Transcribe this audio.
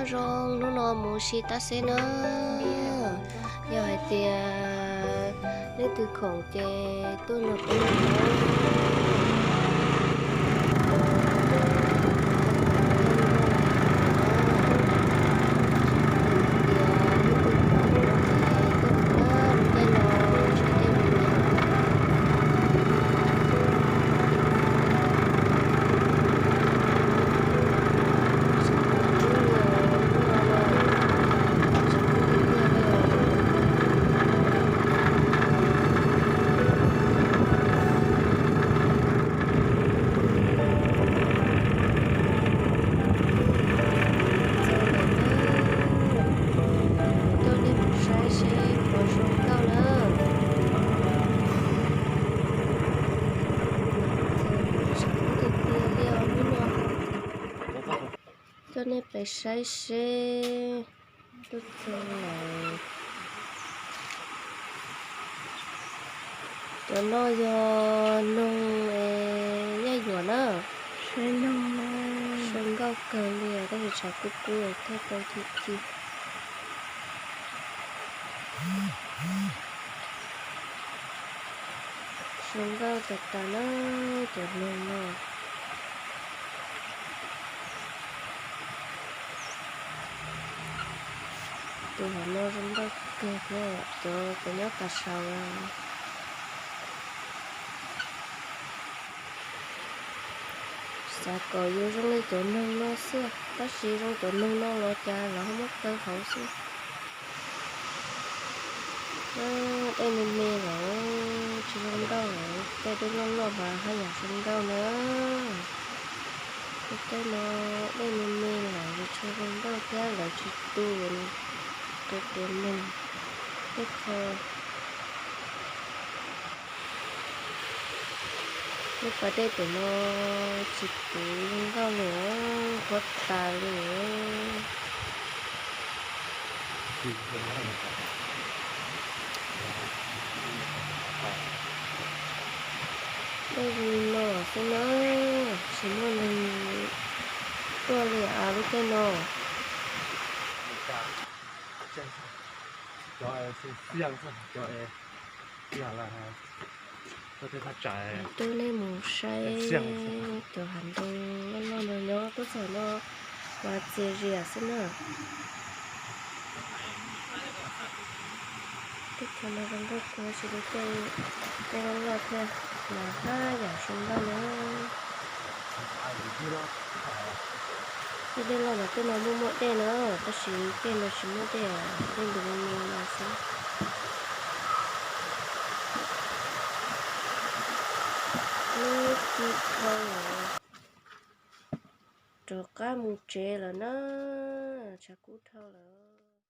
Zoo, hnub no mus ua si tab seb na. Yog hais tias leej twg khoom ces tuaj nrog peb mus. Coj nej mus saib seb puas zoo nkauj na. Txog tiag tiag li os hnub no. Coj nej pais saib seb. Tuaj txog lawm. Cov no yog noog es yaj yuam na. Zoo nkauj kawg li tab sis tshav kub kub thawj tau ci ci. Zoo nkauj tas tas na cov noog no. Tus hauv no zoo nkauj kawg thiab cov cov nyob tas saud. Xav kom yuav zoo li cov noog no xwb tab sis zoo cov noog no los cas lawv ho muab kaw hauv xwb. Dej me me lawm tsis zoo nkauj lawm, tej dej loj loj mas haj yam zoo nkauj na. Tej no dej me me lawm tsis zoo nkauj thiab lawv tsis tu, qia qia neeg tej qho. Lub pas dej pem no tsis puv zoo nkauj li, qhuav tas li. Dej zoo li no xwb na, tsis muaj neeg tuaj li av lub caij no. Cov es xwm xiaj xwb, cov es tiag lawm. Twb nej mus saib cov hav ntoo loj loj no nyob tub txog no mas txias zias xwb na. Tub txog no zoo nkauj kawg, tsis li tej dej loj loj thiab mas haj yam zoo nkauj na. Tej dej loj mas tej no muaj muaj dej na, tab sis tej no tsis muaj dej, dej ntus me me no xwb. Lub ci dhau lawm, rov qab mus tsev lawm na, tshav kub dhau lawm.